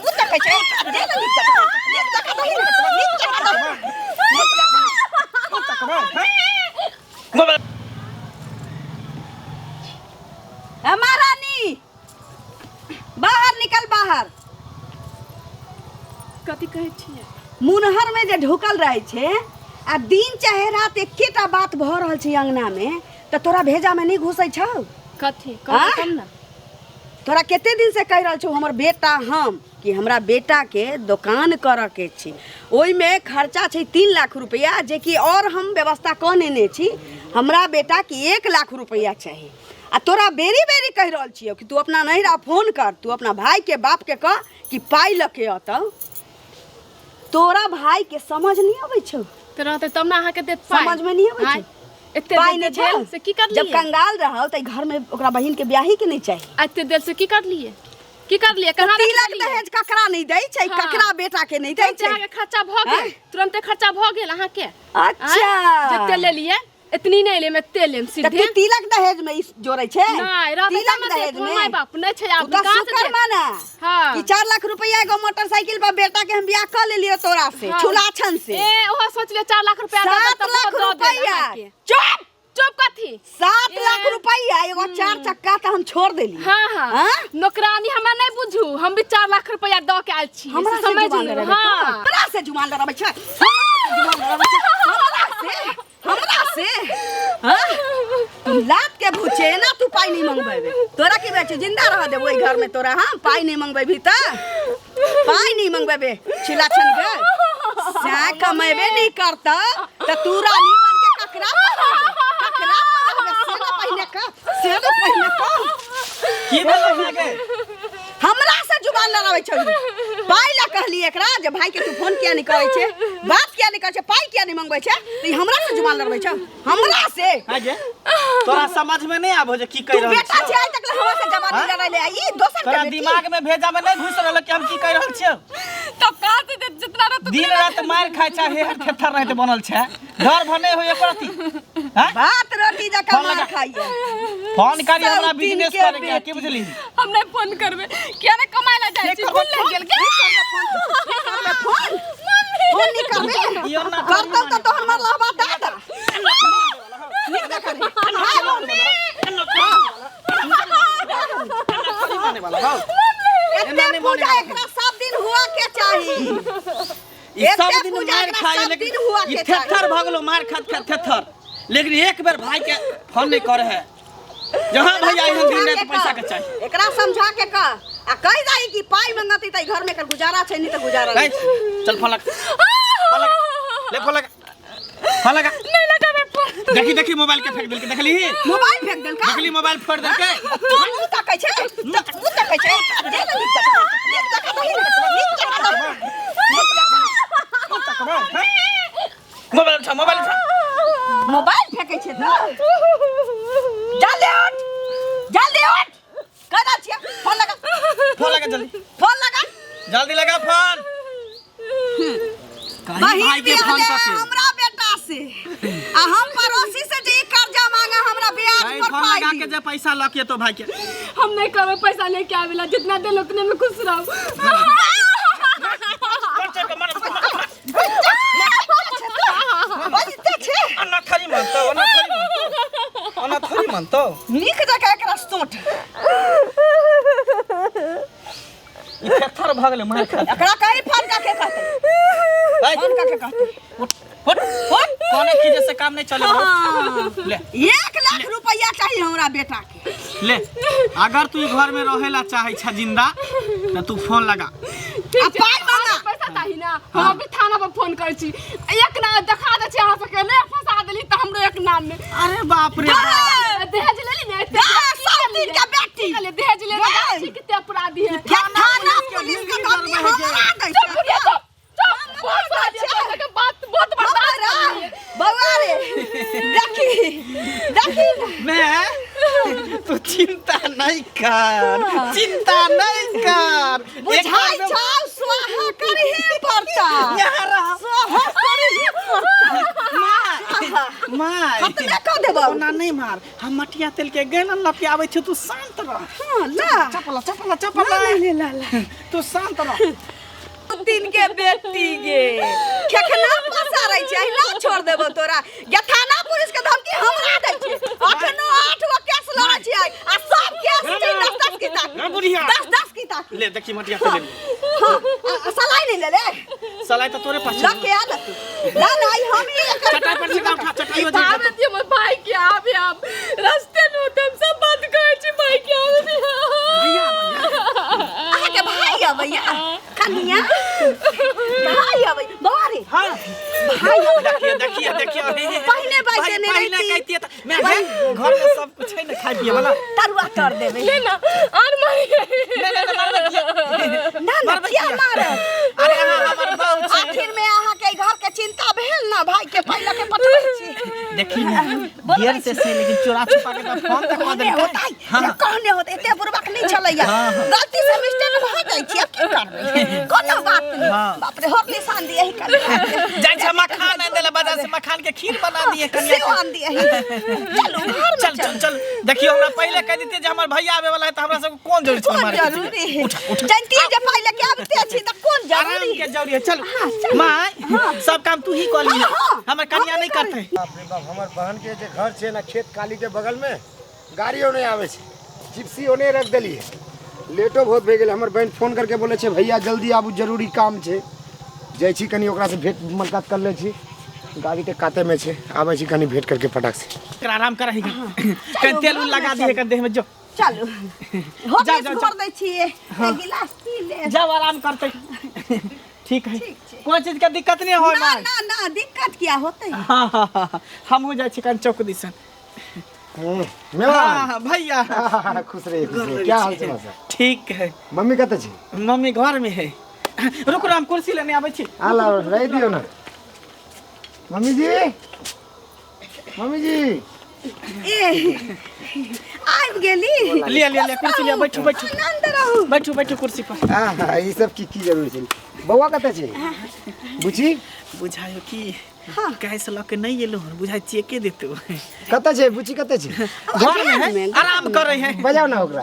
मुँह तकै छै दे ना नीक जकाँ नीक जकाँ दही ने नीक जकाँ दही नीक जकाँ। मुँह तकबै हैं? मोबाइल ए महारानी, बाहर निकल बाहर। कथी कहै छियै? मुनहर में जे ढुकल रहै छै आ दिन चाहे रात एकेटा बात भऽ रहल छै अंगना में, तऽ तोरा भेजा में नहि घुसै छौ? कथी आँय? कहू तब ने। तोरा कते दिन से कहि रहल छौ हमर बेटा, हम कि हमरा बेटा के दोकान करऽ के छै, ओहिमे खर्चा छै 3 लाख रुपया, जेकि और हम व्यवस्था कऽ नेने छी। हमरा बेटा के 1 लाख रुपया चाही। आ तोरा बेरी बेरी कहि रहल छियौ कि तू अपना नैहरा फोन कर, तू अपना भाई के बाप के कह कि पाइ लऽ के अतौ। तोरा भाई के समझ नहीं अबै छौ? तऽ रहतै तब ने अहाँके देत पाइ। समझ में नहीं अबै आँय, छौ? एते पाइ देल नहि छौ? देल से की करलियै? जब कंगाल रहौ तऽ घर में ओकरा बहिन के ब्याही के नहीं चाही। एते देल से की करलियै? की करलियै? कहाँ तिलक रखलियै? दहेज ककरा नहीं दै छै? हाँ। ककरा बेटा के नहीं दै तुरन्ते छै? अहाँके खर्चा भऽ गेल। आँय? तुरन्ते खर्चा भऽ गेल अहाँके। अच्छा। आँय? जते लेलियै एतनी नहि लेम, एते लेम तऽ सीधे। तू तिलक दहेज में ई जोड़ै छै? नहि रहतै तिलक तब ने दहेज देत, में माय बाप नहि छै आब तू तऽ कहाँ से शुक्र देत? माना हाँ। कि 4 लाख रुपया एगो मोटरसाइकिल पर बेटा के हम बियाह कऽ लेलियो तोरा से। हाँ। छुलाछन से। ए ओहो सोचलियै 4 लाख रुपया दऽ 7 देत तऽ लाख दऽ देल रुपया। अहाँके। चुप। चुप कथी? 7 ए। लाख रुपया एगो 4 चक्का तऽ हम छोड़ देली। हाँ हाँ। हाँ? नौकरानी हमरा नहीं बुझू, हम भी 4 लाख रुपया दऽ के आयल छी। हमरा से समझ जुबान लियौ। लड़बै हाँ। तू? हमरा से जुबान लड़बै छै? हमरा से जुबान लड़बै छै? हमरा से? हमरा से? हाँ? तू लात के भूचे ना, तू पाई नहीं मंगबेबे। तोरा की बेचे जिंदा रह देबो ओइ घर में तोरा? हम पाई नहीं मंगबेबी तऽ पाई नहीं मंगबेबे। छिला छन के सै कमेबे नहीं करता तऽ तू रानी बन के ककरा पर रहबे? ककरा पर रहबे? से ना पहिने का, से ना पहिने का। की भेल अहाँके? हमरा से जुबान लड़ाबै छौ। पाइ ला कहली एकरा जे भाई के तू फोन किया नहीं करै छै, बात किया नहीं करै छै, पाइ किया नहीं मंगबै छै, तऽ ई हमरा से जुबान लड़बै छौ हमरा से? हाँ गे, तोरा समझ में नहीं आबो जे की कहि तू रहल बेटा छियौ? छै, आइ तक ले हमरा से जबान हाँ? नहीं लड़ैले, ई दोसर के तोरा बेटी। दिमाग में भेजा में नहीं घुस रहल कि हम की कहि रहल छियौ? तब कहाँ से देत? जितना रहत दिन रात मार खाय छै, हेहर थेथर रहते बनल छै, डर भने होय एको रति। हाँ? भात रोटी जकाँ फोन मार लगा। खाइए। फोन करी, हमरा सब दिन बिजनेस के करे के है, की बेटी। बुझली? हम नहीं फोन करबे, किया ने कमाय ला जाइ छी। करबै भूल फोन? गेल। करबै फोन? फोन नहीं करबे? ई ओना करतौ तऽ तोहर मर लहबा दादा नीक जकाँ रे। हाय मम्मी। थोड़ी माने वाला हौ। एते एना नहीं पूजा माने वाला। एकरा सब दिन हुआ के चाही। ई सब एते दिन पूजा मार एकरा खाइ सब लेकिन दिन हुआ ई के थेथर चाही। भऽ गेलो मार खात खात थेथर, लेकिन एक बेर भाई के फोन नहीं करे है। जहाँ भैया एहन दिन रात पैसा के चाही। एकरा समझा के कह आ कहि दही कि पाइ मंगतै तऽ घर में एकर गुजारा छै, नहीं तऽ गुजारा ए, नहीं छै। चल फोन लगा, फोन लगा, ले फोन लगा, फोन लगा। नहीं लगाबे फोन। देखी देखी, मोबाइल के फेंक देलकै, देखली? मोबाइल फेंक देलका? देखली, मोबाइल फोड़ देलकै। तू मुँह तकै छै? तू मुँह तकै छै? दे ना नीक जकाँ नीक जकाँ दही ने नीक जकाँ दही नीक जकाँ। मुँह तकबै हैं? मोबाइल उठा, मोबाइल उठा। मोबाइल फेंकै छै तऽ जल्दी उठ, जल्दी उठ, कह रहल छियै। फोन लगा। फोन लगा जल्दी। फोन लगा। जल्दी लगा फोन। कहीं बहिन भाई के बियाह फोन ले करके हमरा बेटा से आ हम पड़ोसी से जे ई कर्जा मांगा, हमरा ब्याज कहीं पर फोन पाई लगा दी। के जे पैसा लऽ के तो भाई के। हम नहीं करबे, पैसा लेके आवेला, जितना देल उतने में खुश रहो। बजते छै। ओना थोड़ी मानतौ, ओना थोड़ी मानतौ, ओना थोड़ी मानतौ। नीक जकाँ एकरा सोट। ई थेथर भऽ गेलै मार खा। एकरा कहीं फोन कऽ के कहतै? ऐ, फोन कऽ के कहतै? उठ उठ उठ, कोने चीज से काम नहीं चले। हाँ। ले। 1 लाख रुपया चाहिए हमरा बेटा के। ले, अगर तू ई घर में रहेला चाहे छ जिंदा त तू फोन लगा। ठीक आ छै, पाइ मंगा। अहाँके पैसा चाही ना? हम अभी थाना पर फोन करै छी। एक नाम देखा दै छी अहाँ सबके, नहि फंसा देली तऽ हमरो एक नाम में। अरे बाप रे बाप। दहेज लेली ने एते? गे, सब दिन के बेटी। की कहलियै? दहेज ले गे। छी कते अपराधी है। ये थाना पुलिस के धमकी हमरा दै चुप छै। बुढ़िया, चुप चुप, बहुत बात छै, बात बहुत बर्दाश्त हमरा करलियै। बौआ रे, देखी देखी ने। मैं तू चिंता नहीं कर, चिंता नहीं कर। बुझाइ छौ स्वाहा करहे पड़ता। यहाँ रह। स्वाहा करहे पड़ता। माँ। माय खतमे कऽ देबौ। ओना नहीं मार, हम मटिया तेल के गैलन लपियाबै छी, तू शांत रह। हाँ, ला। चपला चपला चपला। ला, ला, ला, ला। तू शांत रह। तीन के बेटी गे केखना पसारै छै, अहिना छोड़ देबो तोरा। गे थाना पुलिस के धमकी हमरा दै छै। अखनो 8 गो केस लड़ै छियै आ सब केस छै 10-10 किताब। ना बुढ़िया। 10-10 किताब। ले देखी मटिया तेल ले। हाँ, सलाई नहीं ले ले। सलाई तो तोरे पास। ल के आ न तू। ला ना, आई हम ही एकर चटाई पर से उठा, चटाई हो जाए। आबे दियो हमर भाई के, आबे आब रास्ते में होते हम सब बंद करै छी भाई के आबे दियो। भैया भैया अहाँ के भाई अबैया कनिया, भाई अबै बौआ रे। हाँ भाई अबै। देखिए देखिए देखिए, पहिने बाइसे नहि पहिने रहिती। कहतियै तऽ मैं घर में सब कुछ है ना खाइ पिए वाला। तरुआ तर देबै। ले ना आर मारी। नहीं नहीं मारबै किया? ना ना, मारबै किया किया? मारब? अरे अहाँ हमर बहू छै। आखिर में अहाँ के घर के चिंता भेल ना, भाई के पहिले के पठबै छी। देखी ने देर से से, लेकिन चोरा छुपा के तऽ फोन तक कऽ कहने देलकै। होतै, कहने होतै, एते बुड़बक नहि छलैया, गलती से मिस्टेक भऽ जाइ छै, आब की करबै, कोनो बात नहि। बाप रे, होर निशान दिए ही कनिया के। जाइ छै मखान आनि देले बाजार से, मखान के खीर बना दिए कनिया सेहो के। आन दिए ही। चलू घर में। चल चल चल। देखियो हमरा पहिले कह दिते जे हमर भैया आबे वाला है तऽ हमरा सबके कोन जरूरी छै कोन मारे के? जरूरी? उठा उठा। जानतियै जे पहिले के आबिते छी तऽ कोन आराम जरूरी? के जरूरी है। चल चल। माय, सब काम तू ही कऽ लिहे। हाँ, हमर कनिया हम नहीं करै। करतै। बाप रे बाप, हमर बहन के जे घर छै ना खेत काली के बगल में, गाड़ियो नहीं आवे छै, जिप्सी ओने रख देलिए, लेटो बहुत भए गेलै। हमर बहन फोन करके बोले छै भैया जल्दी आबू, जरूरी काम छै। जाइ छी कनी ओकरा से भेंट मुलाकात कर लै छी। गाड़ी के काते में छै, आबै छी कनी भेंट करके फटाक से। एकरा आराम करही, कनि तेल उल लगा दिहे कनि देह में, जो। चलू हो। जाओ, जाओ, भर दै छियै, एक गिलास पी ले। जाओ, आराम करतै। ठीक है। ठीक छै। कोई चीज के दिक्कत नहीं होय ना। माय? ना ना, दिक्कत किया होतै? हाँ हाँ हाँ, हमहूँ जाइ छी कनि चौक दिसन। मेवा। हाँ भैया। खुश रहिए, खुश रहिए। क्या हाल समाचार? ठीक है। मम्मी कतऽ छै? मम्मी घर में है। रुक हम कुर्सी लेने आबै छी। आ लाओ, रहि दियौ ना। मम्मी जी, मम्मी जी। ए, आबि गेली। लिया लिया लिया, कुर्सी लिया, बैठू बैठू। आनन्द रहू। बैठू बैठू कुर्सी पर। आ ई सब की की जरूरी छै? बौआ कतऽ छै? बुची। बुझायो कि कैसे लऽ के नहीं एलहुँ हन, बुझाइ चेके देतौ। कतऽ छै बुची, कतऽ छै? घर में है, आराम करे है। बजाउ ना ओकरा।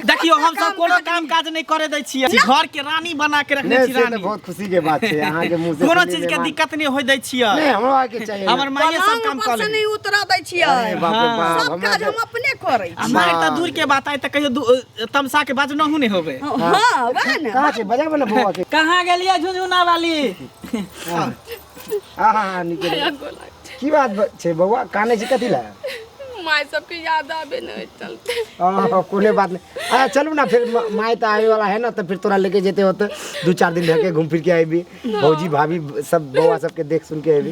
देखियो, हम सब कोनो काम काज नहीं करे दै छियै, घर के रानी बना के रखने नहीं छी। से तऽ रानी। बहुत खुशी के बात छै अहाँ के मुंह से कोनो सुनने चीज के में। दिक्कत नहीं होय दै छियै। नहीं, हमरा आके चाहिए। हमर माइये सब पलंग काम पर कऽ से ले। नहि उतरऽ दै छियै। अरे बाप रे बाप। सब हमरा काज हम अपने करै छी। मार तऽ दूर के बात आइ तऽ कहियो तमसा के बाजनहु नहीं होबे। हाँ, वएह ने। कहाँ छै? बजाबे ना बौआ के। कहाँ गेलियै झुनझुना वाली? हाँ हाँ हाँ, निके। भैया गोर लागै छै। की बात छै बौआ, कानै छै कथी लए? माय सबके याद आबे नहि चलते। ओ, कोनो बात नहीं। अच्छा चलू ना फिर, माय तऽ आवे वाला है ना, तऽ फिर तोरा लेके जेते होते, 2-4 दिन रह के घूम फिर के आबी, भौजी भाभी सब बौआ सबके देख सुन के आबी।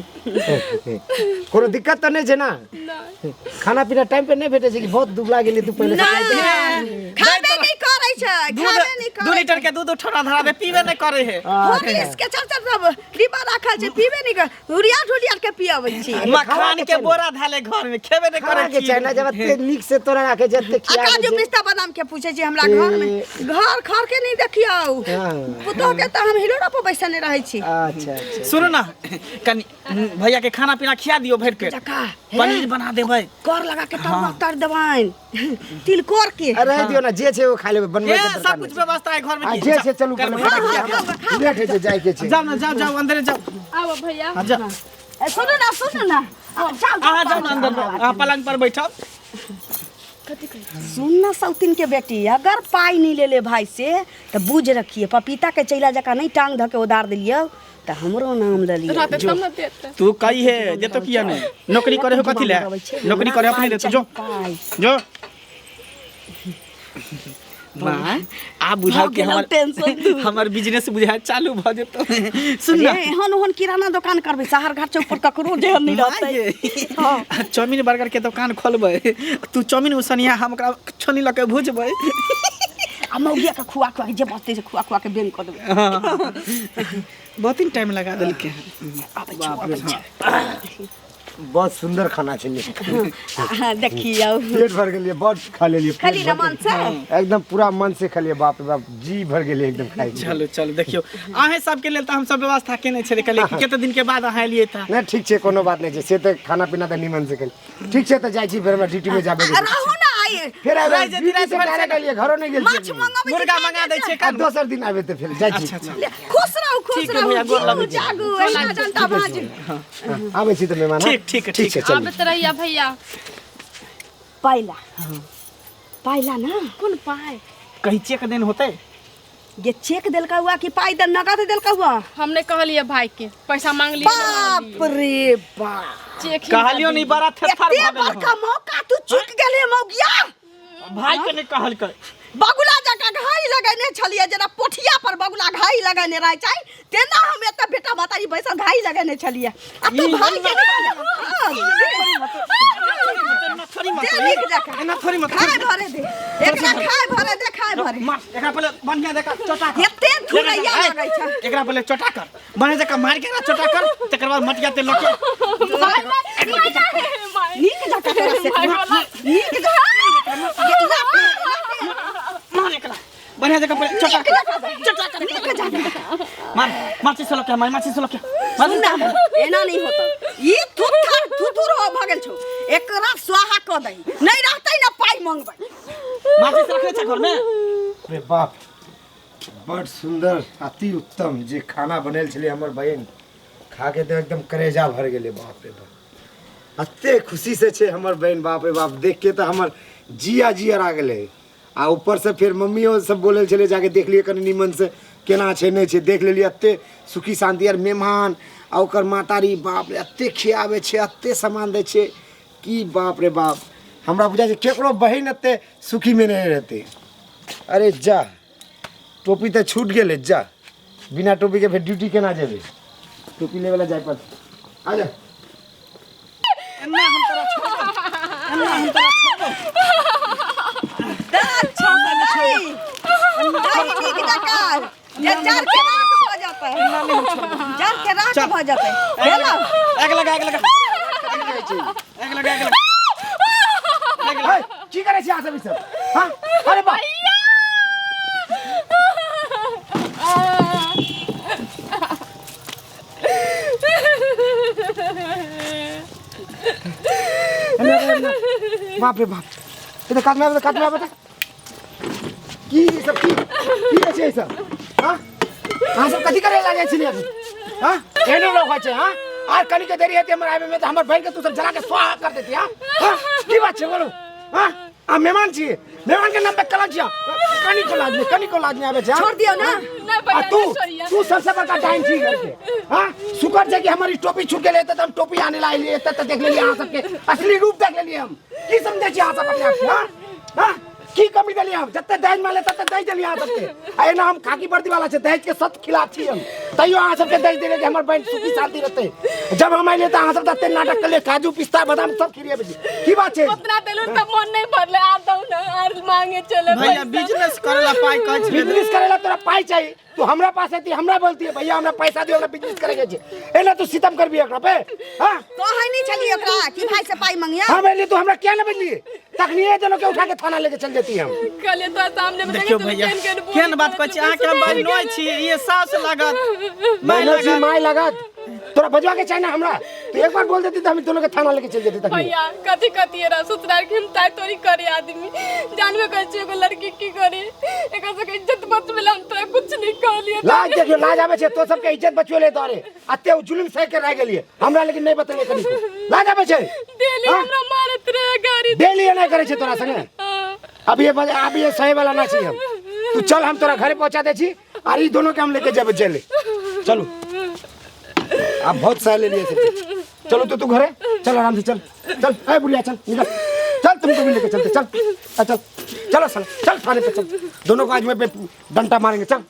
कोनो दिक्कत तऽ नहीं छै ना? नहि। खाना पीना टाइम पे नहीं भेटे छै कि बहुत दुबला गेली तू पहिले से? नहि, खाबे नहि करै छै। दूध खाबे नहि 2 करै। लीटर के दूध उठौना धरा दे, पीबे नहीं करे है। हॉर्लिक्स के चल चल सब डिब्बा राखल छै, पीबे नहि कर, उड़िया ढुलिया के पियाबै छी। मखान के बोरा धाले घर में, खेबे नहीं खाना करे के चाही ना, जब एते नीक से तोरा राखे जते आ खियाबै काजू छै। पिस्ता बादाम के पूछे छी हमरा घर में, घर खर के नहीं देखियौ। हाँ। पुतोह के तऽ हम हिलोरा पर बैसने रहै छी। अच्छा अच्छा। सुनू ना, कनि भैया के खाना पीना खिया दियो भरि पेट। जका पनीर बना देबै। कर लगा के तरुआ तर देबनि तिलकोर के। अरे रह दियो ना, जे छै ओ खा लेबै, बनबै ए के सब दरकार कुछ नहि। व्यवस्था है घर में। आ की? जे छै चलू कर पहिले भैया फटाक खिया। से, हमरा लेट होइ छै, जाइ के छै। जाओ ना, जाओ जाओ, अंदर जाओ। आबो भैया। हाँ, जाओ। ए, सुनू ना, सुनू ना, आ, जाउ अहाँ जाओ ना अंदर, अहाँ पलंग पर बैठब। सुन ना सौतीन के बेटी, अगर पाई नहीं ले ले भाई से तऽ बुझ रखिए, पपीता के चैला जकाँ नहीं टांग धऽ के उधार देलियौ तऽ हमरो नाम ललियौ। रहते तब ने देते। तू कही है देतो किया नहीं? नौकरी करे हो कथी ले? नौकरी करे अपने देतो। जो पाई जो माँ, आ बुझाओ कि भऽ गेलौ हमर टेंशन दूर। हमर बिजनेस बुझा चालू भऽ जेतौ। सुन ना। रे, एहन ओहन किराना दोकान करबै, शहर घाट चौक पर ककरो जेहन नहीं रहतै। हाँ। चाउमीन बर्गर के दोकान खोलबै, तू चाउमीन उसनिया, हम ओकरा छनी लऽ के भुजबै। आ मौगिया के खुआ खुआ के जे बचतै से खुआ खुआ के बेंग कऽ देबै। बहुत दिन टाइम लगा देलकै हन। आबै छौ, आबै छौ। बहुत सुंदर खाना छलै। हाँ, देखियौ। पेट भर गेलियै, बड़ खा लेलियै। पेट खली ना भर मन से? गेलै। एकदम पूरा मन से खलियै, बाप रे बाप, जी भर गेलियै एकदम खाइ के। चलू चलू, देखियौ अहें सबके लेल तऽ हमसब व्यवस्था केने छलियै, कहलियै कि कते दिन के बाद अहाँ एलियै तऽ। नहि ठीक छै, कोनो बात नहि छै, से तऽ खाना पीना तऽ निमन से खेलियै। ठीक छै तऽ जाइ छी, फेर हमरा ड्यूटी में जाबे के छै। रहू ना आइ। फेर आबै रहि जेती, ड्यूटी राति से भरि डायरेक्ट एलियै, घरो नहि गेल माछ छियै। मंगाबै छी, मुर्गा खाइ मंगा दै छियै आ काल्हि। दोसर दिन आबै तऽ फेर जाइ छी। अच्छा अच्छा ले, खुश रहू, खुश ठीक है रहू, भैया, गोर जीऊ लगै छी। जागू, एहिना जनता बाजू। हाँ, आबै छी तऽ मेहमान। हाँ? ठीक, ठीक, ठीक छै, चलू। आबैत रहिया भैया। पाइला पाइला ना। कोन पाइ? कहीं चेक देन होतै? ये चेक देलका हुआ कि पाइ दे नगद देलका हुआ? हम नहीं कहलिए भाई के पैसा मांग लिए। बाप रे बाप, चेक ही कहलियो नहीं, बड़ा थेथर एते भऽ गेल। बड़का मौका तू चुक गेले मौगिया। भाई के नहीं कहलकै। बगुला जकाँ घाई लगेने छलियै, जेना पोठिया पर बगुला घाई लगेने रहै छै तेना हम एतऽ बेटा मातारी बैसल घाई लगेने छलियै, आ तू ई भाई के एना थोड़ी मत, दे नीक जकाँ। एना थोड़ी मत। खाय भरे दे एकरा, खाय भरे दे, खाय भरे। मार एकरा पहिले बढ़िया जकाँ चोटा कर। एते थुरैया लगै छै। एकरा पहिले चोटा कर, बढ़िया जकाँ मारि के एकरा चोटा कर, तकर बाद मटिया तेल लऽ के नीक जकाँ तोरा से नीक जकाँ मार एकरा बढ़िया जकाँ पहिले चोटा कर, चोटा कर, नीक जकाँ मार, माची से लऽ के मार, माची से लऽ के मार। सुन ना, एना नहीं होता, ई थुथर थुथुर हो भऽ गेल छौ, एकरा स्वाहा कऽ दही, नहीं रहतै ना पाइ मंगबै। माची से रखने छै घर में। अरे बाप, बड़ सुंदर अति उत्तम जे खाना बनल छलै हमर बहिन, खा के तऽ एकदम करेजा भर गेलै। बाप रे बाप, एते खुशी से छै हमर बहिन, बाप रे बाप, देख के तऽ हमर जिया जियर आ गेलै। आ ऊपर से फेर मम्मियो सब बोलल छलै जाके देख लियै कनि निमन से केना छै नहि छै, देख लेलियै एते सुखी शान्ति आर मेहमान आ ओकर मातारी, बाप रे एते खियाबै छै, एते सामान दै छै कि बाप रे बाप, हमरा बुझाइ छै केकरो बहिन एते सुखीमे नहि रहतै। अरे जा, टोपी तऽ छूट गेलै, जा बिना टोपीके फेर ड्यूटी केना जेबै? टोपी लेबे लए जाय पड़तै। आ जा। एना हम तोरा छोड़बौ, एना हम तोरा छोड़बौ। अच्छा से नहीं नहीं, नीक जकाँ जे जर के राख भऽ जेतै, जर के राख भऽ जेतै। भेलौ? आगि लगा, आगि लगा, आगि लगा, आगि लगा, आगि लगा। हे, की करै छी अहाँ सब ई सब? हाँ? अरे बाप, एने, एने, एने। बाप रे बाप, इधर कात में आबे, कात में आबे। की ई सब की की होइ छै ई सब? हाँ, अहाँ सब कथी करे ला जाइ छलियै अभी? हाँ, एहनो लोग होइ छै? हाँ, आर कनी के देरी हेतै हमर आबे में तऽ हमर बहिन के तू सब जरा के स्वाहा कर देती। हाँ हाँ, की बात छै बोलू? हाँ, आ मेहमान छियै, मेहमान के नाम पे कलंक छियै। कनिको लाज नहि, कनिको लाज नहि आबै छै? हाँ? छोड़ दियौ ना। नहीं आ भैया, तू नहीं छोड़िए। तू सबसे बड़का डाइन छी घर के। हाँ, शुक्र छै कि हमर ई टोपी छूट गेलै तऽ हम टोपी आने ला एलियै एतऽ तऽ देख लेलियै अहाँ सबके असली रूप देख लेलियै हम। की समझै छी अहाँ सब अपने आप के? हाँ हाँ, की कमी देलियै हम? जते दहेज मांगले तते दहेज देलियै अहाँ सबके। आ एना हम खाकी वर्दी वाला छै, दहेज के सख्त खिलाफ छी हम, तैयो अहाँ सबके दहेज देलियै कि हमर बहिन सुखी शांति रहतै। जब हम एलियै तऽ अहाँ सब तते नाटक करलियै, काजू पिस्ता बादाम सब खिरियेबै छी। की बात छै? उतना देलू तब मन नहीं भरले, आर दऊ ना, आर मांगे चले। भैया बिजनेस करे ला पाई कहै छलै। बिजनेस करे ला तोरा पाई चाहिए? तू हमरा पास एती, हमरा बोलती है भैया हमरा पैसा दियो, हमरा बिजनेस करे के छै, एना तू सितम करबी एकरा पे? हां, कहै नहीं छलियै ओकरा कि भाई से पाइ मंगिया? हम एली तू हमरा क्या न बजली, तखनिए दोनों के उठा के थाना लेके चल जेती हम। कहलिए तो सामने में देखियौ भैया, केहन बात कहै छी अहाँके, हम बहिन नहि छी, ई सास लागत, माय माय छी, लागत। माय लागत तोरा बजवा के चाही ना हमरा, तू एक बार बोल देती तो हम दोनों के थाना लेके चल जेती तखनी। भैया कथी कथी रहा सोचरा कि हम ताय तोरी करे, आदमी जानबे करै छी एगो लड़की की करे, एकर सबके इज्जत बचबे ला हम तोरा कुछ नहीं कहलिए। लाज देखियो, लाज आबै छै? तो सबके इज्जत बचवे ले तोरे अते उ जुलुम सह के रह गेलिए, हमरा लेकिन नहीं बतेले कनी। लाज आबै छै? डेली हाँ? हमरा मारत रहे गाड़ी। डेली एना करै छै तोरा संगे? हाँ। अब ये अब ये सही वाला ना छी हम। तू चल, हम तोरा घरे पहुंचा दे छी, और ई दोनों के हम लेके जेबै जेल। चलू, आप बहुत सह ले लिए सब। चलो तो तू घरे चल, आराम से चल, चल। ए बुढ़िया, चल निकल, चल, तुमको भी लेके चलते। चल आ, चल, चलो साला, चल थाने पे चल, दोनों को आज मैं पे डंडा मारेंगे, चल।